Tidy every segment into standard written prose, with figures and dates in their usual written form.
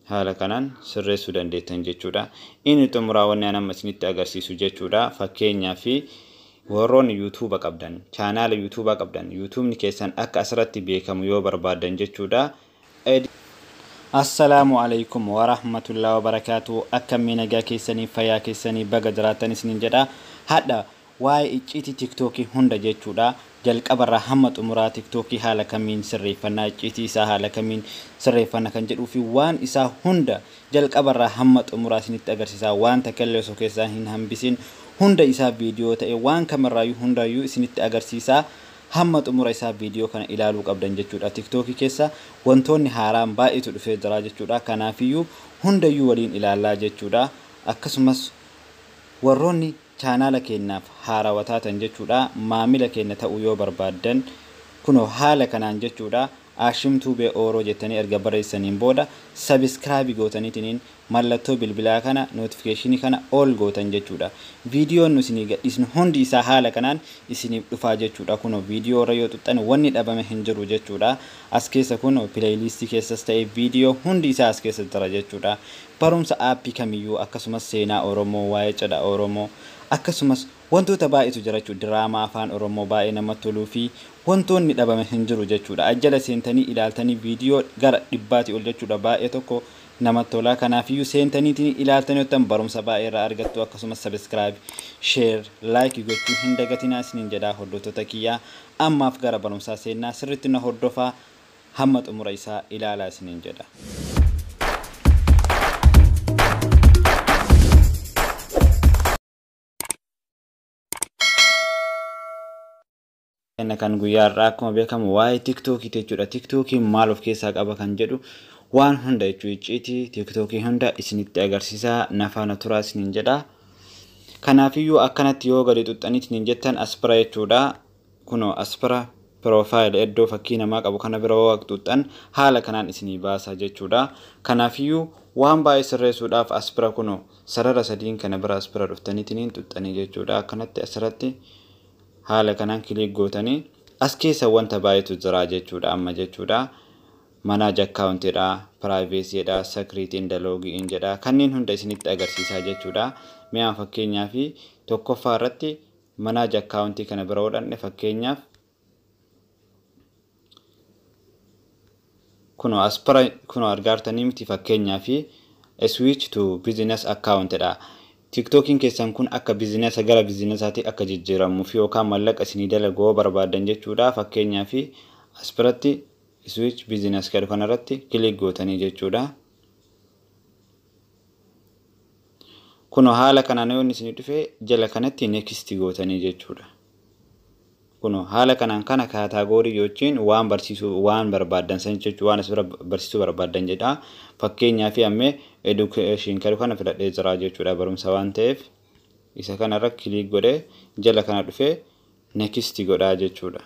Haala kanaan sirreessuu dandeettan jechuudha. Inni xumuraa wanni ani amma isinitti agarsiisu jechuudha. Fakkeenyaaf warroonni yuutuuba qabdan, chaanaala yuutuubaa qabdan, yuutuubni keessan akka asirratti beekamu yoo barbaaddan jechuudha. Assalaamu alaikum warahmatullahi wabarakaatu. Akkamii nagaa keessanii, fayyaa keessanii, baga jiraattan isiniin jedha. Hadha waa'ee icciitii tiktookii hunda jechuudha. Jalqabarraa hamma xumuraa tiktookii haala kamiin sirreeffannaa, icciitii isaa haala kamiin sirreeffanna kan jedhuu fi waan isaa hunda jalqabarraa hamma xumuraa isinitti agarsiisa. Waan takka illee osoo keessaa hin hambisin hunda isaa viidiyoo ta'e waan kamirraayyuu hundayyuu isinitti agarsiisa. Hamma xumura isaa viidiyoo kana ilaaluu qabdan jechuudha. Tiktookii keessa wantoonni haaraan baay'eetu dhufee jira jechuudha. Kanaafiyyuu hundayyuu waliin ilaallaa jechuudha. Akkasumas warroonni chaanaala keenyaaf haarawaa taatan jechuudha. Maamila keenya ta'uu yoo barbaaddan kunoo haala kanaan jechuudha. Ashim Tube Ooroo jettanii erga barreessaniin booda subscribe gootaniitiin mallattoo bilbilaa kana notification kana ol gootan jechuudha. Viidiyoon nu isinii gadhiisnu hundi isaa haala kanaan isiniif dhufaa jechuudha. Kunoo viidiyoo irra yoo tuxxan wanni dhabame hin jiru jechuudha. As keessa kunoo playlistii keessas ta'e viidiyoo hundi isaa as keessa jira jechuudha. Barumsa aappii kamiyyuu, akkasumas seenaa Oromoo, waa'ee cidha Oromoo, akkasumas wantoota baay'eetu jira jechuudha. Diraamaa afaan Oromoo baay'ee namatti toluu fi wantoonni dhabame hin jiru jechuudha. Ajjala seentanii ilaaltanii viidiyoo gara 100 ol jechuudha, baay'ee tokko namatti tola. Kanaafiyyuu seentaniitiin ilaaltanii yoo barumsa baay'ee irraa argattu. Akkasumas subscribe, share, like gochuu hin dagatinaa isiniin jedhaa hordoftoota kiyyaa. Ammaaf gara barumsaa seennaa, sirriitti na hordofaa, hamma xumura isaa ilaalaa isiniin jedha. Kenna kan guyyaa har'aa akkuma beekamu waa'ee tiktookii jechuudha. Tiktookiin maal of keessaa qaba kan jedhu waan hunda jechuu, icciitii tiktookii hunda isinitti agarsiisaa, nafaana turaa isiniin jedha. Kanaafiyyuu akkanatti yoo gadi xuxxaniitiin jettan as bira jechuudha. Kunoo as bira profile iddoo fakkii namaa qabu kana bira yoo xuxxan haala kanaan isinii baasa jechuudha. Kanaafiyyuu waan baay'ee sirreessuudhaaf as bira kunoo sarara sadiin kana bira as bira dhuftaniitiin xuxxanii jechuudha. Akkanatti asirratti haala kanaan click gootanii as keessa wanta baay'eetu jira jechuudha amma jechuudha. Manage accountiidha, privacydha, security and login jedha. Kanneen hunda isinitti agarsiisaa jechuudha. Mi'a fakkeenyaa fi tokkoffaa irratti manage accountii kana bira godhanne, fakkeenyaaf kunoo as bira kunoo argaartanii miti, fakkeenyaa fi switch to business accountidha. Tiktookiin keessan kun akka businessa gara businessaatti akka jijjiiramuuf yookaan maallaqa isinii dalaguu barbaadan jechuudha. Fakkeenyaa fi as biratti switch business jedhu kanarratti click gootanii jechuudha. Kunoo haala kanaan yoo inni isinii dhufe jala kanatti next gootanii jechuudha. Kunoo haala kanaan kana category yookiin waan barsiisuu waan barbaaddan san jechuudha, waan as bira barsiisuu barbaaddan jedha. Fakkeenyaa fi ammee education jedhu kana filadhee jira jechuudha, barumsa waan ta'eef isa kanarra click godhee jala kana dhufee next godhaa jechuudha.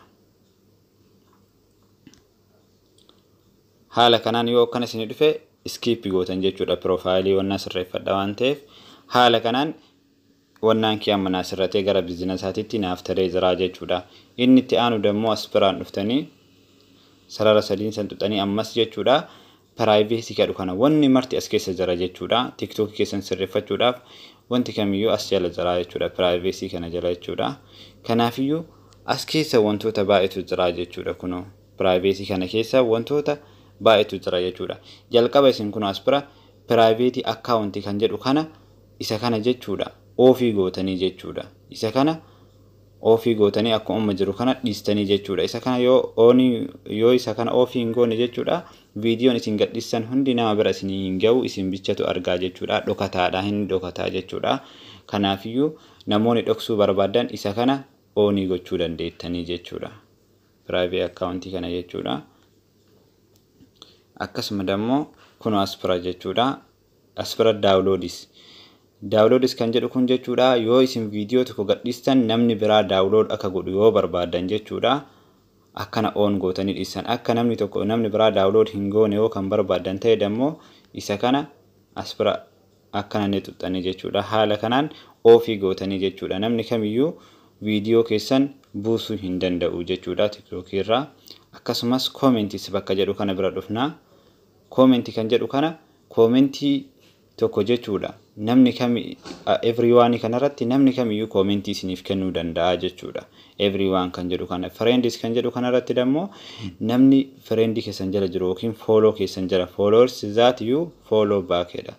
Haala kanaan yoo akkana isinii dhufe skip gootan jechuudha. Profile wannaa sirreeffadha waan ta'eef haala kanaan wannaan kee amma naa sirratee gara businessaatitti naaf taree jira jechuudha. Inni itti aanu dammoo as biraan dhuftanii sarara sadiin san tuxanii ammas jechuudha. Privacy jedhu kana wanni marti as keessa jira jechuudha. Tiktookii keessan sirreeffachuudhaaf wanti kamiyyuu as jala jira jechuudha. Privacy kana jala jechuudha. Kanaafiyyuu as keessa wantoota baay'eetu jira jechuudha kunoo. Privacy kana keessa wantoota baay'eetu jira jechuudha. Jalqaba isin kun as bira private account kan jedhu kana, isa kana jechuudha. Off gootanii jechuudha. Isa kana off gootanii akkuma jiru kana dhiistanii jechuudha. Isa kana yoo on yoo isa kana off hin goone jechuudha. Viidiyoon isin gadhiistan hundi nama bira isin hin ga'u, isin bichatu argaa jechuudha. Dhokataadha, hin dhokataa jechuudha. Kanaafiyyuu namoonni dhoksuu barbaadan isa kana on gochuu dandeettanii jechuudha. Private account kana jechuudha. Akkasuma dammoo kun as bira jechuudha. As bira downloads. Downloads kan jedhu kun jechuudha, yoo isin viidiyoo tokko gadhiistan namni biraa download akka godhu yoo barbaadan jechuudha. Akkana on gootanii dhiistan, akka namni tokko namni biraa download hin goone yoo kan barbaadan ta'e dammoo isa kana as bira akkana ni xuxxanii jechuudha. Haala kanaan off gootanii jechuudha. Namni kamiyyuu viidiyoo keessan buusuu hin danda'u jechuudha tiktookii irraa. Akkasumas comments bakka jedhu kana bira dhufnaa. Comment kan jedhu kana Koomentii tokko jechuudha. Namni kami everyone kanarratti namni kamiyyuu koomentii isiniif kennuu danda'a jechuudha. Everyone kan jedhu kana, friends kan jedhu kanarratti dammoo namni friendii keessan jala jiru yookiin follow keessan jala, followers that you follow back jedha.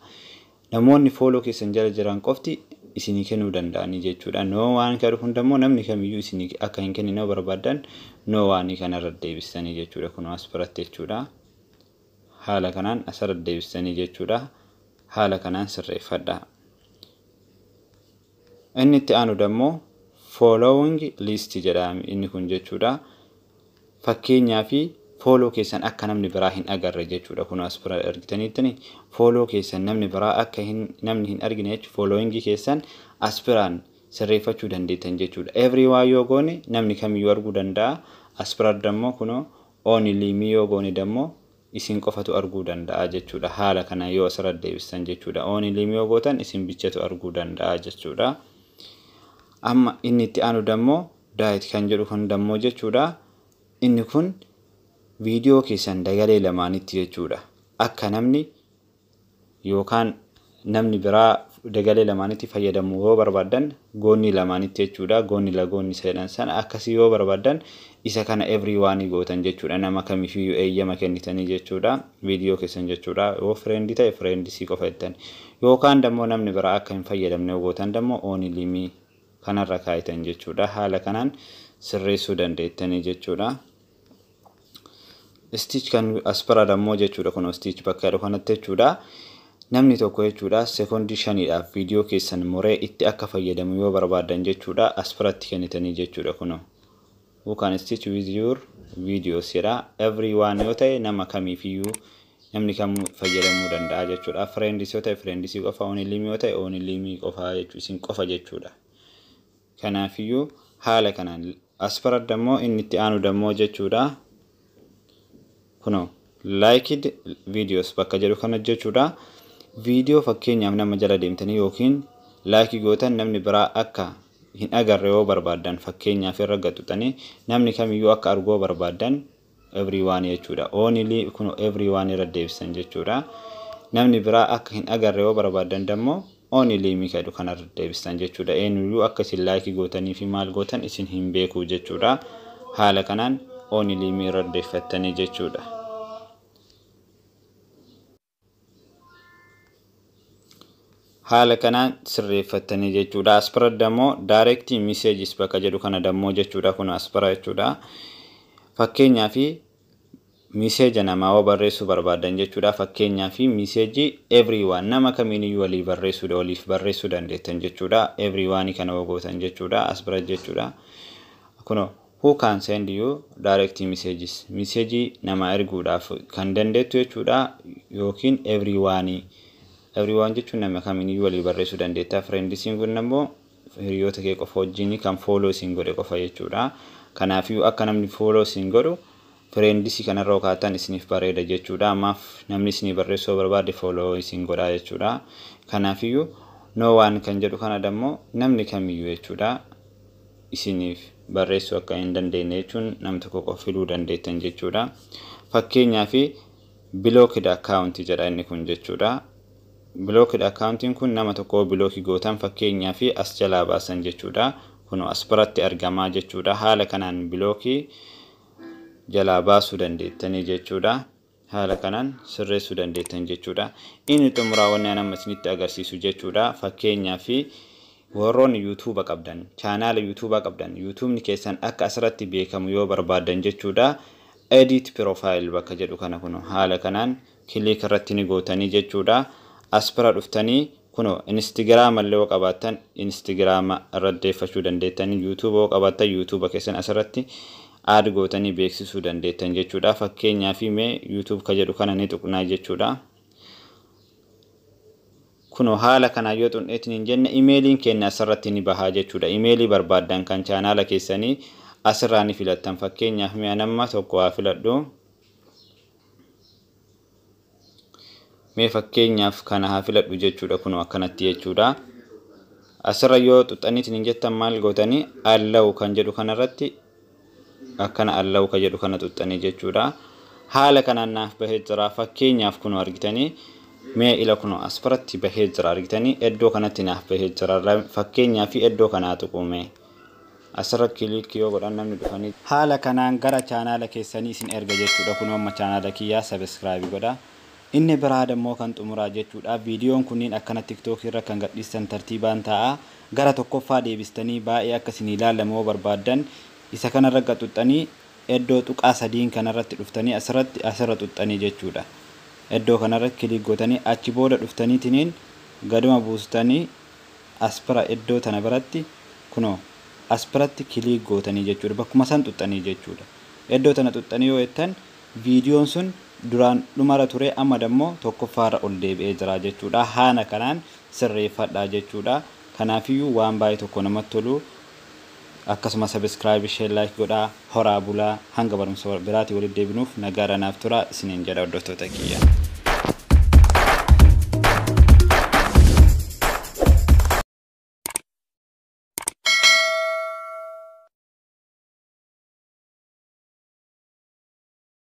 Namoonni follow keessan jala jiran qofti isinii kennuu danda'anii jechuudha. No one kan kun dammoo namni kamiyyuu isinii akka hin kennine barbaadan no one kanarra deebistanii jechuudha. Kun as biratti jechuudha. Haala kanaan asirra deebistanii jechuudha. Haala kanaan sirreeffadha. Inni itti aanu dammoo following list jedhama inni kun jechuudha. Fakkeenyaa fi follow keessan akka namni biraa hin agarre jechuudha. Kun as bira argitaniittini follow keessan namni biraa akka hin namni hin argine jechuudha. Following keessan as biraan sirreeffachuu dandeettan jechuudha. Everyone yoo goone namni kamiyyuu arguu danda'a. As bira dammoo kunoo only me yoo goone dammoo isin qofatu arguu danda'a jechuudha. Haala kana yoo asirra deebistan jechuudha. Only me yoo gootan isin bichatu arguu danda'a jechuudha. Amma inni itti aanu dammoo duet kan jedhu kun dammoo jechuudha. Inni kun viidiyoo keessan dagalee lamaanitti jechuudha. Akka namni yookaan namni biraa dagalee lamaanitti fayyadamu yoo barbaaddan, goonni lamaanitti jechuudha. Goonni lagoonni jedhan sana akkasii yoo barbaaddan isa kana everyone gootan jechuudha. Nama kamiifiyyuu eeyyama kennitanii jechuudha. Viidiyoo keessan jechuudha. Yoo friendii ta'e friendsii qofa jettan. Yookaan dammoo namni biraa akka hin fayyadamne gootan dammoo only me kanarra kaayitan jechuudha. Haala kanaan sirreessuu dandeettanii jechuudha. Stitch kan as bira dammoo jechuudha, kun stitch bakka jedhu kanatti jechuudha. Namni tokko jechuudha sekoondii 5dhaaf viidiyoo keessan muree itti akka fayyadamu yoo barbaadan jechuudha, as biratti kennitanii jechuudha kunoo. Who can stitch with your videos jedha. Everyone yoo ta'e nama kamiifiyyuu, namni kamuu fayyadamuu danda'a jechuudha. Friends yoo ta'e friendsii qofa, only me yoo ta'e only me qofa jechuu, isin qofa jechuudha. Kanaafiyyuu haala kanaan as bira dammoo inni itti aanu dammoo jechuudha. Kunoo liked videos bakka jedhu kana jechuudha. Viidiyoo fakkeenyaaf nama jala deemtanii yookiin like gootan namni biraa akka hin agarre yoo barbaaddan, fakkeenyaaf irra gaxuxanii namni kamiyyuu akka arguu barbaaddan everyone jechuudha. Only kun everyone irra deebisan jechuudha. Namni biraa akka hin agarre yoo barbaaddan dammoo only me jedhu kanarra deebisan jechuudha. Eenyuyyuu akka isin like gootanii fi maal gootan isin hin beeku jechuudha. Haala kanaan only me irra deeffattanii jechuudha. Haala kanaan sirreeffattanii jechuudha. As bira dammoo direct messages bakka jedhu kana dammoo jechuudha. Kun as bira jechuudha. Fakkeenyaaf message namaa yoo barreessuu barbaadan jechuudha. Fakkeenyaaf message everyone, nama kamiiniyyuu walii barreessuu, waliif barreessuu dandeettan jechuudha. Everyone kana yoo gootan jechuudha. As bira jechuudha. Kunoo who can send you direct messages, message nama erguudhaaf kan dandeettu jechuudha, yookiin everyone. Everyone jechuun nama kamiiniyyuu walii barreessuu dandeetta. Friendsiin kun immoo hiriyoota kee qofa wajjin, kan follow isin godhe qofa jechuudha. Kanaafiyyuu akka namni follow isin godhu friendsii kanarra kaa'atan isiniif bareeda jechuudha. Ammaaf namni isinii barreessuu barbaade follow isin godhaa jechuudha. Kanaafiyyuu no one kan jedhu kana dammoo namni kamiyyuu jechuudha isiniif barreessuu akka hin dandeenye jechuun nam tokko qofa filuu dandeettan jechuudha. Fakkeenyaaf blocked account jedha inni kun jechuudha. Blocked accountiin kun nama tokko block gootan fakkeenyaaf as jalaa baasan jechuudha. Kun as biratti argamaa jechuudha. Haala kanaan block jalaa baasuu dandeettanii jechuudha. Haala kanaan sirreessuu dandeettan jechuudha. Inni xumuraa wanni ani amma isinitti agarsiisu jechuudha. Fakkeenyaaf warroonni yuutuuba qabdan, chaanaala yuutuubaa qabdan, yuutuubni keessan akka asirratti beekamu yoo barbaaddan jechuudha. Edit profile bakka jedhu kana kun haala kanaan click irratti ni gootanii jechuudha. As bira dhuftanii kunoo Instagiraama illee yoo qabaattan Instagiraama irra deeffachuu dandeettanii, yuutuuba yoo qabaattan yuutuuba keessan asirratti add gootanii beeksisuu dandeettan jechuudha. Fakkeenyaaf mee YouTube ka jedhu kana ni tuqnaa jechuudha. Kunoo haala kanaan yoo xunneetiin hin jenne imeeliin keenya asirratti ni bahaa jechuudha. Imeelii barbaaddan kan chaanaala keessanii asirraa ni filattan. Fakkeenyaaf mi'a nama tokko haa filadhu. Mee fakkeenyaaf kana haa filadhu jechuudha. Kunoo akkanatti jechuudha. Asirra yoo xuxxaniitiin hin jettan maal gootanii, allow kan jedhu kanarratti akkana allow kan jedhu kana xuxxanii jechuudha. Haala kanaan naaf bahee jira. Fakkeenyaaf kunoo argitanii Mee ila kunoo as biratti bahee jira, argitanii? Iddoo kanatti naaf bahee jira. Fakkeenyaa fi iddoo kanaa tuqume asirra click yoo godhan namni dhufanii haala kanaan gara chaanaala keessanii isin erga jechuudha. Kunoo amma chaanaala kiyyaa subscribe godha. Inni biraa dammoo kan xumuraa jechuudha. Viidiyoon kunniin akkana TikTokii irra kan gadhiistan tartiibaan ta'a. Gara tokkoffaa deebistanii baay'ee akka isin ilaalamu yoo barbaaddan, isa kanarra xuxxanii, iddoo tuqaa sadiin kanarratti dhuftanii, asirratti asirra xuxxanii jechuudha. Iddoo kanarra click gootanii, achi booda dhuftaniitiniin gaduma buustanii, as bira iddoo tana biratti, kunoo as biratti click gootanii jechuudha. Bakkuma san xuxxanii jechuudha. Iddoo tana xuxxanii yoo jettan, viidiyoon sun duraan dhumara ture, amma dammoo tokkoffaarra ol deebi'ee jira jechuudha. Haala kanaan sirreeffadhaa jechuudha. Kanaafiyyuu waan baay'ee tokko namatti tolu. Akkasuma subscribe, share, like godhaa. Horaa bulaa, hanga barumsa biraatii walitti deebinuuf nagaadha naaf tura isiniin jedha, hordoftoota kiyya.